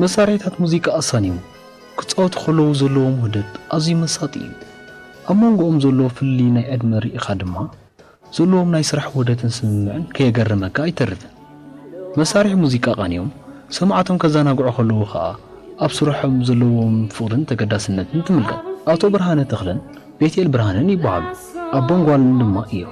መሳርሒታት ሙዚቃ ኣሳንዮም ክጻወቱ ከለዉ ዘለዎም ውህደት ኣዝዩ መሳጢ እዩ። ኣብ መንጎኦም ዘሎ ፍልልይ ናይ ዕድመ ርኢኻ ድማ ዘለዎም ናይ ስራሕ ውህደትን ስምምዕን ከየገረመካ ኣይተርፍን። መሳርሒ ሙዚቃ ቃንዮም ሰማዕቶም ከዘናግዑ ከለዉ ኸኣ ኣብ ስርሖም ዘለዎም ፍቕርን ተገዳስነትን ትምልከት። ኣቶ ብርሃነ ተኽለን ቤትኤል ብርሃነን ይበሃሉ። ኣቦን ጓልን ድማ እዮም።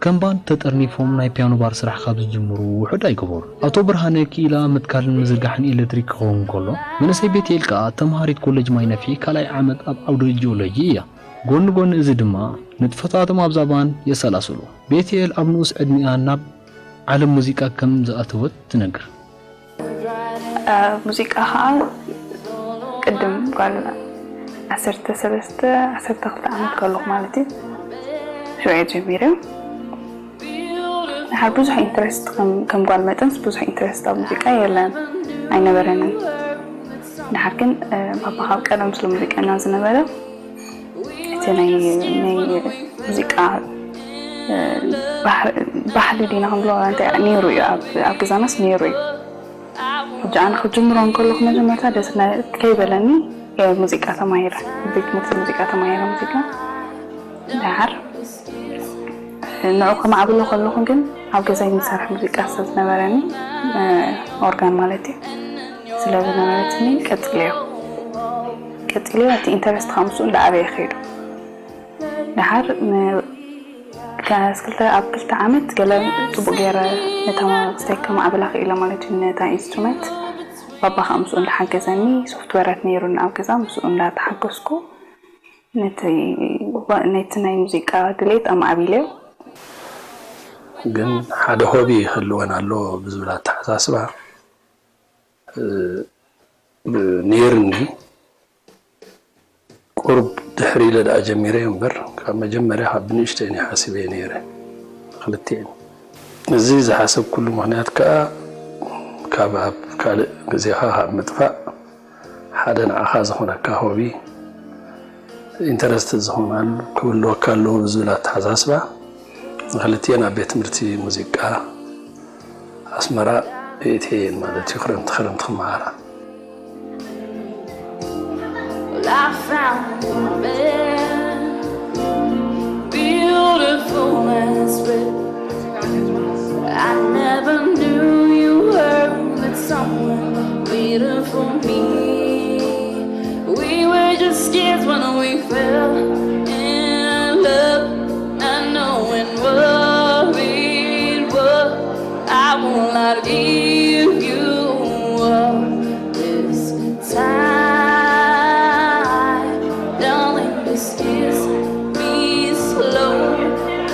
ከም ባንድ ተጠርኒፎም ናይ ፒያኖ ባር ስራሕ ካብ ዝጅምሩ ውሑድ ኣይገበሩን። ኣቶ ብርሃነ ክኢላ ምትካልን ምዝርጋሕን ኤሌክትሪክ ክኸውን ከሎ፣ መንእሰይ ቤትኤል ከኣ ተምሃሪት ኮሌጅ ማይ ነፍሒ ካልኣይ ዓመት ኣብ ዓውዲ ጂኦሎጂ እያ። ጎኒ ጎኒ እዚ ድማ ንጥፈታቶም ኣብዛ ባንድ የሰላስሉ። ቤትኤል ኣብ ንኡስ ዕድሚኣ ናብ ዓለም ሙዚቃ ከም ዝኣተወት ትነግር። ሙዚቃ ከዓ ቅድም ጓል ዓሰርተ ሰለስተ ዓሰርተ ክልተ ዓመት ከለኹ ማለት እዩ ሽዑ ጀሚረ። ድሓር ብዙሕ ኢንትረስት ከም ጓል መጠንስ ብዙሕ ኢንትረስት ኣብ ሙዚቃ የለን ኣይነበረንን። ድሓር ግን ባባ ካብ ቀደም ስለ ሙዚቀኛ ዝነበረ እቲ ናይ ሙዚቃ ባህሊ ዲና ክንብሎ እንታይ ነይሩ እዩ ኣብ ገዛናስ ነይሩ እዩ። ሕጂ ኣነ ክጅምሮ እንከለኹ መጀመርታ ደስ ከይበለኒ ሙዚቃ ተማሂረ ቤት ትምህርቲ ሙዚቃ ተማሂረ ሙዚቃ ድሓር ንዑ ከማዕብሎ ከለኹ ግን ኣብ ገዛይ ዝሰርሕ ሙዚቃ ስለ ዝነበረኒ ኦርጋን ማለት እዩ ስለ ዝነበረትኒ ቀፅለዮ ቀፂለዮ እቲ ኢንተረስት ከዓ ምስኡ እንዳዓበየ ከይዱ ድሓር ከስክልተ ኣብ ክልተ ዓመት ገለ ፅቡቅ ገይረ ነታ ክስታይ ከማዕብላ ክኢለ ማለት እዩ ነታ ኢንስትሩመንት ባባ ከዓ ምስኡ እንዳሓገዘኒ ሶፍትዌራት ነይሩኒ ኣብ ገዛ ምስኡ እንዳተሓገዝኩ ነቲ ናይ ሙዚቃ ድሌት ኣማዕቢለዮ። ግን ሓደ ሆቢ ይህልወን ኣሎ ብዝብል ኣተሓሳስባ ነይርኒ። ቁሩብ ድሕር ኢለ ደኣ ጀሚረዮ እምበር ካብ መጀመርያ ካብ ብንእሽተይ ናይ ሓሲበዮ ነይረ ክልቲኤን። እዚ ዝሓሰብኩሉ ምኽንያት ከኣ ካብ ኣብ ካልእ ግዜኻ ካብ ምጥፋእ ሓደ ንዓኻ ዝኾነካ ሆቢ ኢንተረስት ዝኾናሉ ክህልወካ ኣለዎ ብዝብል ኣተሓሳስባ ንኽልቲኤን ኣብ ቤት ትምህርቲ ሙዚቃ ኣስመራ የእትየየን ማለት እዩ ክረምቲ ክረምቲ ክመሃራ። Well, I found a man beautiful and sweet. I never knew you were with someone waiting for me. We were just kids when we fell in love, not knowing what it was. I will not give you up this time. Darling, just kiss me slow.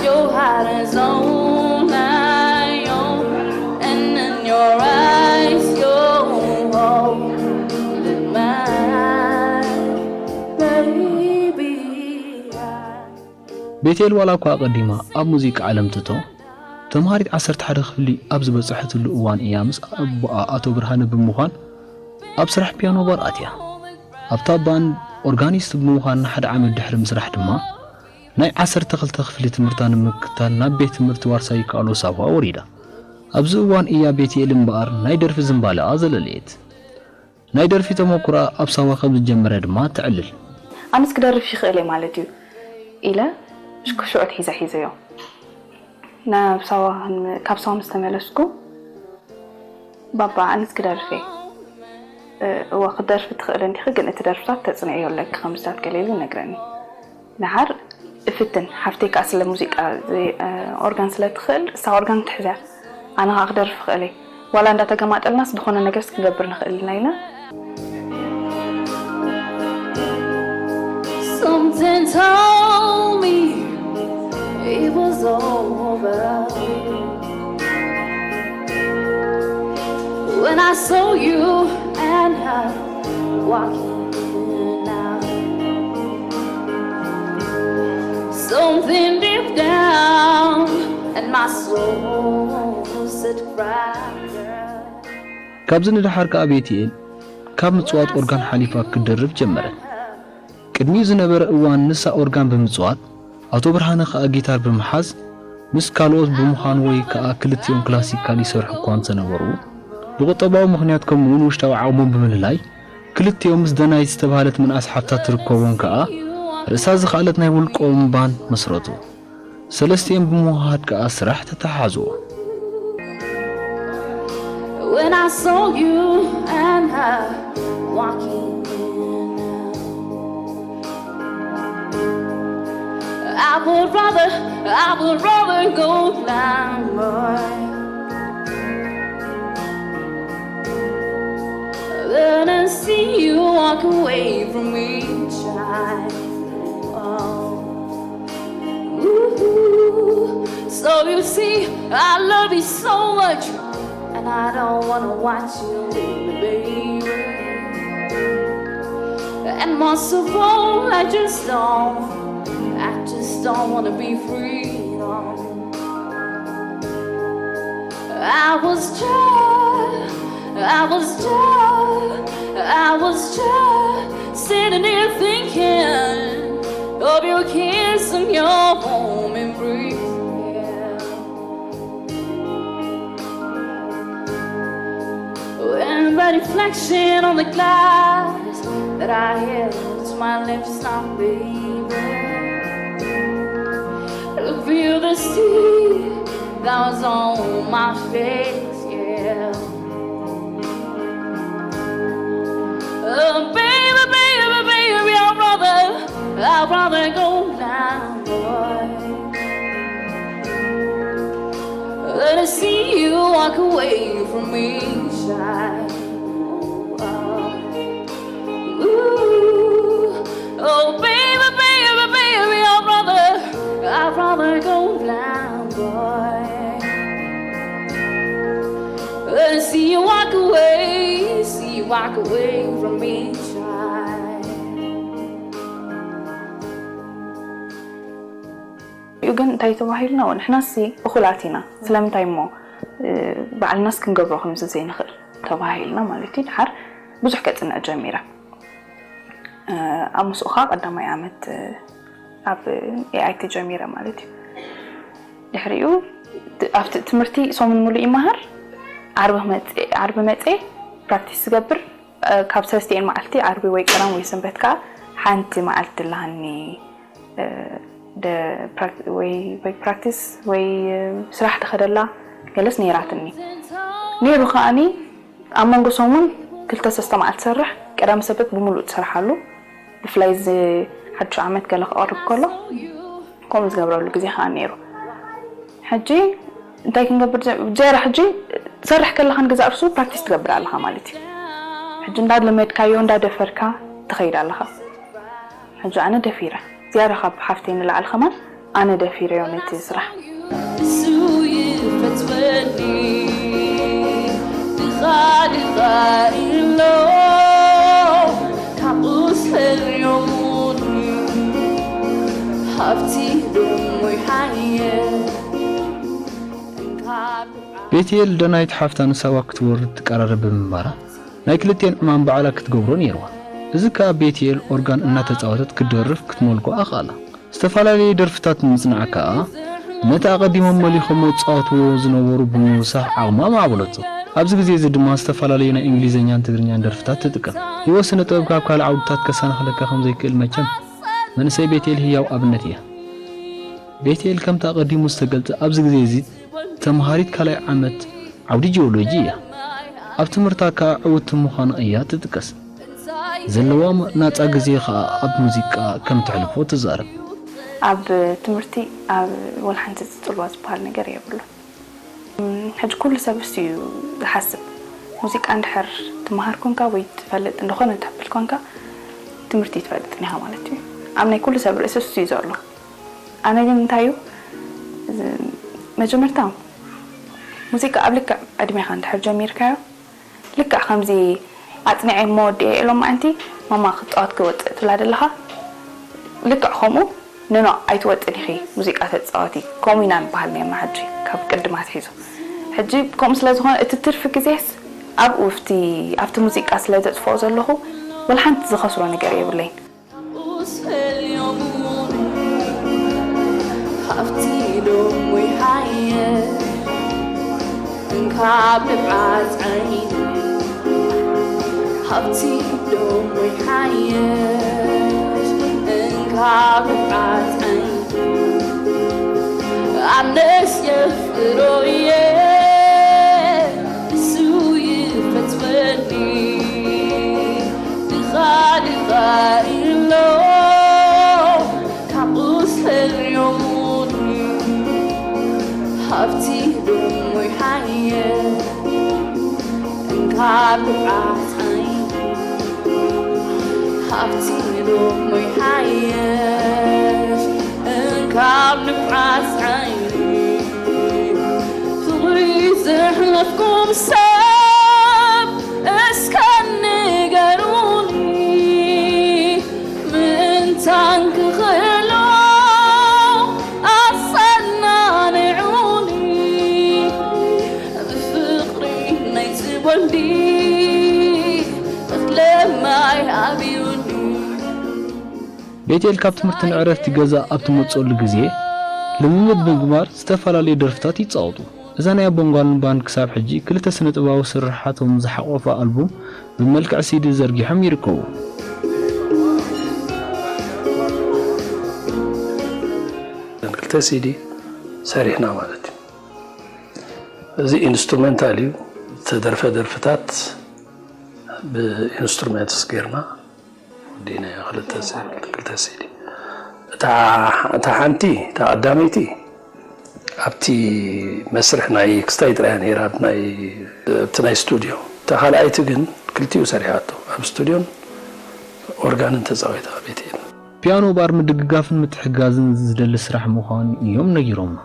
Your heart is all I own, and in your eyes, you're holding mine, baby. I ቤቴል ዋላ እኳ ኣቐዲማ ኣብ ሙዚቃ ዓለም ትእቶ፣ ተምሃሪት ዓሰርተ ሓደ ክፍሊ ኣብ ዝበጸሐትሉ እዋን እያ ምስ ኣቦኣ ኣቶ ብርሃነ ብምዃን ኣብ ስራሕ ፒያኖ ባር ኣትያ። ኣብታ ባንድ ኦርጋኒስት ብምዃን ንሓደ ዓመት ድሕሪ ምስራሕ ድማ ናይ ዓሰርተ ክልተ ክፍሊ ትምህርታ ንምክትታል ናብ ቤት ትምህርቲ ዋርሳይ ይከኣሎ ሳዋ ወሪዳ። ኣብዚ እዋን እያ ቤቴል እምበኣር ናይ ደርፊ ዝንባለኣ ዘለለየት። ናይ ደርፊ ተመኩሮኣ ኣብ ሳዋ ከም ዝጀመረ ድማ ተዕልል። ኣነስ ክደርፍ ይኽእል እየ ማለት እዩ ኢለ ሽኩ ሽዑ ኣትሒዘ ሒዘዮ። ናብ ሳዋ ካብ ሳዋ ምስ ተመለስኩ ባባ ኣነስ ክደርፍ እየ እወ ክትደርፊ ትኽእሊ እንዲኺ ግን እቲ ደርፍታት ተፅንዕዮ ኣለኪ ከምዚታት ገለ ኢሉ ይነግረኒ። ደሓር እፍትን ሓፍተይ ከዓ ስለ ሙዚቃ ኦርጋን ስለ ትኽእል እሳ ኦርጋን ክትሕዝ እያ ኣነ ከዓ ክደርፍ ይኽእል እየ ዋላ እንዳተገማጠልናስ ዝኾነ ነገርስ ክንገብር ንኽእል ኢና ኢልና Something told me it was over when I saw you and her walking out. Something deep down in my soul said, cry, girl. ካብዚ ንደሓር ከኣ ቤትኤል ካብ ምጽዋት ኦርጋን ሓሊፋ ክትደርፍ ጀመረት። ቅድሚኡ ዝነበረ እዋን ንሳ ኦርጋን ብምጽዋት፣ ኣቶ ብርሃነ ከኣ ጊታር ብምሓዝ ምስ ካልኦት ብምዃን ወይ ከኣ ክልቲኦም ክላሲካል ይሰርሑ እኳ እንተነበሩ፣ ብቁጠባዊ ምኽንያት ከምኡውን ውሽጣዊ ዓቕሞም ብምልላይ፣ ክልቲኦም ምስ ደናይት ዝተባህለት ምንኣስ ሓብታ ትርከቦም ከኣ፣ ርእሳ ዝኸኣለት ናይ ውልቆም ባንድ መስረቱ። ሰለስቲኦም ብምውሃድ ከኣ ስራሕ ተተሓሓዝዎ። When I saw you and her walking in, I would rather, I would rather go blind, boy, than to see you walk away from me, child. Oh. Ooh, so you see, I love you so much, and I don't wanna watch you leave, baby. And most of all, I just don't, I just don't wanna be free. No. I was just, I was just, I was just sitting here thinking of your kiss and your warm embrace. Yeah. When the reflection on the glass that I held to my lips now, baby, revealed the sea that was on my face, yeah. Oh, baby, baby, baby, I'd rather, I'd rather go blind, boy, than to see you walk away from me, child. Ooh, oh, baby, baby, baby, I'd rather, I'd rather go blind, boy, than to see you walk away, see you walk away from me, child. እዩ ግን እንታይ ተባሂልና ንሕናሲ እኹላት ኢና ስለምንታይ እሞ ባዕልናስ ክንገብሮ ከምዚ ዘይንኽእል ተባሂልና ማለት እዩ። ድሓር ብዙሕ ከፅንዕ ጀሚረ። ኣብ ምስኡ ከዓ ቀዳማይ ዓመት ኣብ ኤኣይቲ ጀሚረ ማለት እዩ። ድሕሪኡ ኣብቲ ትምህርቲ ሰሙን ሙሉእ ይመሃር። ዓርቢ መፀ ፕራክቲስ ዝገብር። ካብ ሰለስቲኤን መዓልቲ ዓርቢ ወይ ቀዳም ወይ ሰንበት ከዓ ሓንቲ መዓልቲ ኣለሃኒ። ወይ ፕራክቲስ ወይ ስራሕ ትኸደላ ገለስ ነይራትኒ ነይሩ። ከዓኒ ኣብ መንጎ ሰሙን ክልተ ሰስተ መዓልቲ ትሰርሕ። ቀዳም ሰበት ብምሉእ ትሰርሓሉ። ብፍላይ እዚ ሓድሽ ዓመት ገለ ክቐርብ ከሎ ከምኡ ዝገብረሉ ግዜ ከዓ ነይሩ። ሕጂ እንታይ ክንገብር ዝያዳ ሕጂ ትሰርሕ ከለኻ ንገዛእ ርእሱ ፕራክቲስ ትገብር ኣለኻ ማለት እዩ። ሕጂ እንዳለመድካዮ እንዳደፈርካ ትኸይድ ኣለኻ። ሕጂ ኣነ ደፊረ ዝያዳ ካብ ሓፍተይ ንላዕሊ ከማን ኣነ ደፊረዮ ነቲ ስራሕ። ንሱ ይፈትወኒ ድኻ ድኻ ኢሎ ካብ ቁስል ዮሙኒ ሃብቲ ዶሞ ይሓየ። ቤትኤል ደናይት ሓፍታ ንሳዋ ክትወርድ ትቀራረብ ብምንባራ ናይ ክልቲኤን ዕማም ባዕላ ክትገብሮ ነይርዋ። እዚ ከኣ ቤትኤል ኦርጋን እናተጻወተት ክትደርፍ ክትመልኮ ኣኽኣላ። ዝተፈላለዩ ደርፍታት ንምጽናዕ ከኣ ነቲ ኣቐዲሞም መሊኾሞ ዝጻወትዎ ዝነበሩ ብምውሳኽ ዓቕማ ኣማዕበለቶ። ኣብዚ ግዜ እዚ ድማ ዝተፈላለዩ ናይ እንግሊዝኛን ትግርኛን ደርፍታት ትጥቀም። ህይወት ስነ ጥበብ ካብ ካልእ ዓውድታት ከሰናኽለካ ከም ዘይክእል መቸም መንእሰይ ቤትኤል ህያው ኣብነት እያ። ቤትኤል ከምቲ ኣቐዲሙ ዝተገልጸ ኣብዚ ግዜ እዚ ተምሃሪት ካልኣይ ዓመት ዓውዲ ጂኦሎጂ እያ። ኣብ ትምህርታ ከኣ ዕውቲ ምዃና እያ ትጥቀስ። ዘለዋ ናጻ ግዜ ከኣ ኣብ ሙዚቃ ከም ተሕልፎ ትዛረብ። ኣብ ትምህርቲ ኣብ ወላ ሓንቲ ዝጽልዋ ዝበሃል ነገር የብሉን። ሕጂ ኩሉ ሰብ እሱ እዩ ዝሓስብ። ሙዚቃ እንድሕር ትመሃር ኮንካ ወይ ትፈልጥ እንደኾነ ተብል ኮንካ ትምህርቲ ትፈልጥ ኒኻ ማለት እዩ። ኣብ ናይ ኩሉ ሰብ ርእሲ እሱ እዩ ዘሎ። ኣነ ግን እንታይ እዩ መጀመርታ ሙዚቃ ኣብ ልክዕ ዕድሜኻ እንድሕር ጀሚርካዮ ልክዕ ከምዚ ኣጽኒዐ እሞ ወዲኤ ኢሎም ምዓንቲ ማማ ክትጻወት ክወጽእ ትብላ ዘለኻ ልክዕ ከምኡ ንኖ ኣይትወጽን ኢኺ ሙዚቃ ተጻወቲ ከምኡ ኢና ንበሃል ነርና ሕጂ ካብ ቅድም ኣትሒዙ ሕጂ ከምኡ ስለ ዝኾነ እቲ ትርፊ ግዜስ ኣብኡ ኣብቲ ኣብቲ ሙዚቃ ስለ ዘጥፍኦ ዘለኹ ወላ ሓንቲ ዝኸስሮ ነገር የብለይን። ሃብቲ ዶሞ ይሓየ እንካ ካብ ንብዓት ዓይኒ ሃብቲ ዶሞ ይሓየሽ እንካብ ንብዓት ዓይኒ ኣነስ የፍቅሮ እየ እሱ ይፈትወኒ ድኻ ድኻ ኢሎ ካብ ቁስለል ዮሙኒ ሃብቲ ዶሞ ይሓየሽ እንካብ ንብዓት ዓይኒ ሃብቲ ዶሞ ይሓየሽ እንካብ ንብዓት ዓይኒ ፍቕሪ ዘሕለፍኩም ሰብ እስከ ንገሩኒ ምእንታን ክኽእሎ ኣጸናንዑኒ ብፍቕሪ ናይቲ ወልዲ እኽለ ማይ ኣብዩኒ ቤቴል ካብ ትምህርትን ዕረፍቲ ገዛ ኣብ ትመጽኦሉ ግዜ ልምምድ ብምግባር ዝተፈላለዩ ደርፍታት ይጻወቱ። እዛ ናይ ኣቦንጓልን ባንድ ክሳብ ሕጂ ክልተ ስነ-ጥበባዊ ስርሓቶም ዝሓቖፈ ኣልቡም ብመልክዕ ሲዲ ዘርጊሖም ይርከቡ። ክልተ ሲዲ ሰሪሕና ማለት እዩ። እዚ ኢንስትሩሜንታል እዩ። ዝተደርፈ ደርፍታት ብኢንስትሩሜንትስ ጌርና ወዲእናዮ። ክልተ ሲ- ክልተ ሲዲ እታ እታ ሓንቲ እታ ቀዳመይቲ ኣብቲ መስርሕ ናይ ክስታይ ጥራያ ነይራ ኣብ ናይ ኣብቲ ናይ ስቱድዮ። እታ ካልኣይቲ ግን ክልቲኡ ሰሪሓቶ ኣብ ስቱድዮን ኦርጋንን ተፃዊታ ቤት እየን። ፒያኖ ባር ምድግጋፍን ምትሕግጋዝን ዝደሊ ስራሕ ምዃኑ እዮም ነጊሮምና።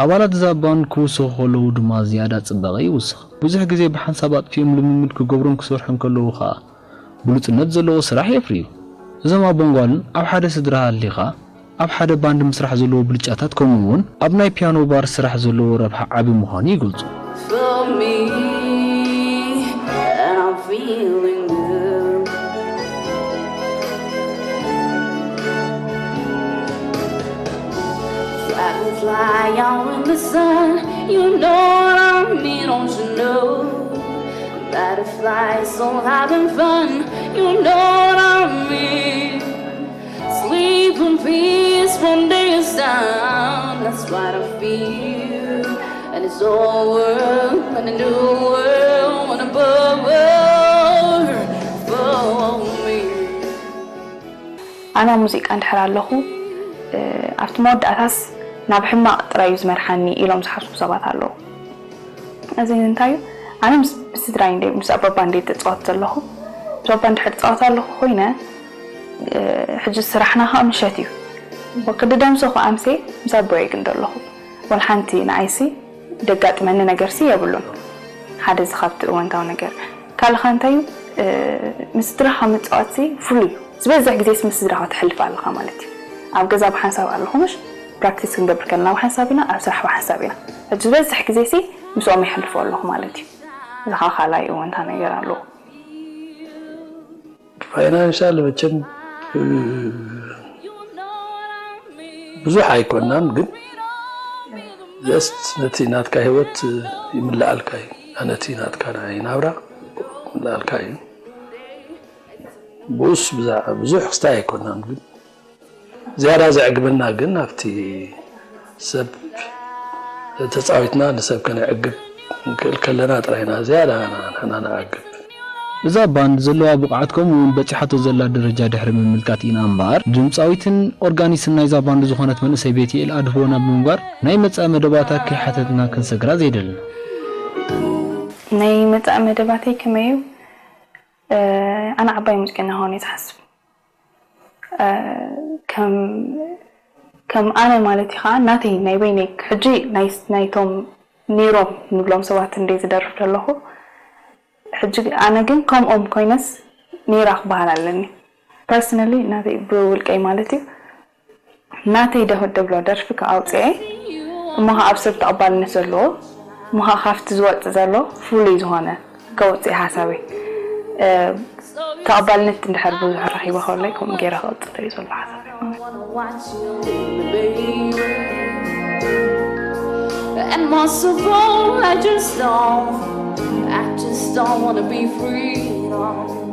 ኣባላት እዛ ባንድ ክውስኹ ከለዉ ድማ ዝያዳ ጽበቐ ይውስኽ። ብዙሕ ግዜ ብሓንሳብ ኣጥፊኦም ልምምድ ክገብሩን ክሰርሑን ከለዉ ኸኣ ብሉጽነት ዘለዎ ስራሕ የፍርዩ። እዞም ኣቦን ጓልን ኣብ ሓደ ስድራ ሃሊኻ ኣብ ሓደ ባንድ ምስራሕ ዘለዎ ብልጫታት ከምኡ እውን ኣብ ናይ ፒያኖ ባር ስራሕ ዘለዎ ረብሓ ዓቢ ምዃኑ ይገልጹ። for me, and I'm feeling good. Dragonfly out in the sun, you know what I mean, don't you know? Butterflies all having fun, you know what I mean. Sleep in peace when day is down, that's what I feel. And it's all world and a new world and a better world for me. ኣነ ኣብ ሙዚቃ እንድሕር ኣለኹ ኣብቲ መወዳእታስ ናብ ሕማቕ ጥራይ እዩ ዝመርሓኒ ኢሎም ዝሓስቡ ሰባት ኣለዉ። እዚ እንታይ እዩ? ኣነ ምስ ብስድራይ እንደ ምስ ኣባባ እንደ ተጻወት ዘለኹ ምስ ኣባ እንድሕር ጻወት ኣለኹ ኮይነ ሕጂ ስራሕና ከዓ ምሸት እዩ። ወክዲ ደምሰኹ ኣምሴ ምስ ኣቦይ ግን ዘለኹ ወላ ሓንቲ ንዓይሲ ደጋጥመኒ ነገርሲ የብሉን። ሓደ እዚ ካብቲ እወንታዊ ነገር ካልኻ እንታይ እዩ? ምስ ስድራኻ ምጽዋትሲ ፍሉይ እዩ። ዝበዝሕ ግዜስ ምስ ስድራኻ ተሕልፍ ኣለኻ ማለት እዩ። ኣብ ገዛ ብሓንሳብ ኣለኹ ምሽ ፕራክቲስ ክንገብር ከለና ብሓንሳብ ኢና፣ ኣብ ስራሕ ብሓንሳብ ኢና። ሕጂ ዝበዝሕ ግዜሲ ምስኦም የሕልፎ ኣለኹ ማለት እዩ። እዚ ከዓ ካልኣይ እወንታ ነገር ኣለዎ። ፋይናንሻል መቸም ብዙሕ ኣይኮናን፣ ግን ጀስት ነቲ ናትካ ህይወት ይምልኣልካ እዩ። ነቲ ናትካ ናይ ናብራ ይምልኣልካ እዩ። ብኡስ ብዙሕ ክስታይ ኣይኮናን፣ ግን ዝያዳ ዘዕግበና ግን ኣብቲ ሰብ ተፃዊትና ንሰብ ከነዕግብ ክንክእል ከለና ጥራይና ዝያዳ ንሕና ንዓግብ። እዛ ባንድ ዘለዋ ብቕዓት ከምኡ እውን በጺሓቶ ዘላ ደረጃ ድሕሪ ምምልካት ኢና እምበኣር፣ ድምጻዊትን ኦርጋኒስትን ናይዛ ባንድ ዝኾነት መንእሰይ ቤትኤል ኣድህቦና ብምንባር ናይ መጻኢ መደባታ ከይሓተትና ክንሰግራ ዘይደልና። ናይ መጻኢ መደባተይ ከመይ እዩ? ኣነ ዓባይ ሙዚቀኛ ክኸውን እየ ዝሓስብ። ከም ኣነ ማለት እዩ ከዓ ናተይ ናይ በይነይ ሕጂ ናይቶም ነይሮም ንብሎም ሰባት እንደ ዝደርፍ ዘለኹ ሕጂ ኣነ ግን ከምኦም ኮይነስ ነይራ ክበሃል ኣለኒ። ፐርሰናሊ ናተይ ብውልቀይ ማለት እዩ ናተይ ደብሎ ደርፊ ከኣውፅኤ እሞ ከዓ ኣብ ሰብ ተቐባልነት ዘለዎ እሞ ከዓ ካብቲ ዝወፅእ ዘሎ ፍሉይ ዝኾነ ከውፅእ ሓሳበይ ተቐባልነት እንድሕር ብዙሕ ረኺበ ከለይ ከምኡ ገይረ ክቕፅል እዩ ዘሎ ሓሳበይ ማለት እዩ። Most of all, I just don't, I just don't wanna be free. No.